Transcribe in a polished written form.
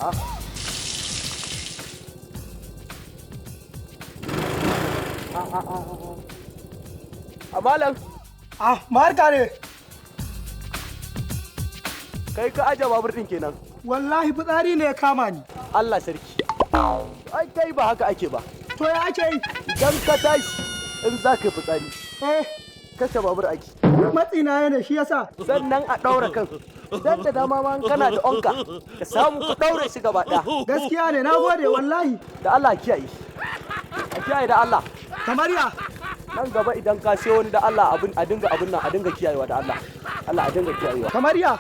Ah. Ah, ah, ah, ah. A malam. Ah, marka ne. Kai ka aje babur din kenan. Wallahi fitsari ne ya kama ni. Allah sarki. Ai kai ba haka ake ba. To ya ake yi? Idan ka tashi in za ka yi fitsari. Eh, Kashe babur ake. Matsi na yana shi yasa. Sannan a ɗaura kan. Dan da dama ma in kana da onka ka samu ka ɗaure shi gaba ɗaya. Gaskiya ne, na gode wallahi. Da Allah kiyaye. A kiyaye da Allah. Kamar ya? Nan gaba idan ka sayo wani da Allah abin a dinga abin nan a dinga kiyayewa da Allah. Allah a dinga kiyayewa. Kamar ya?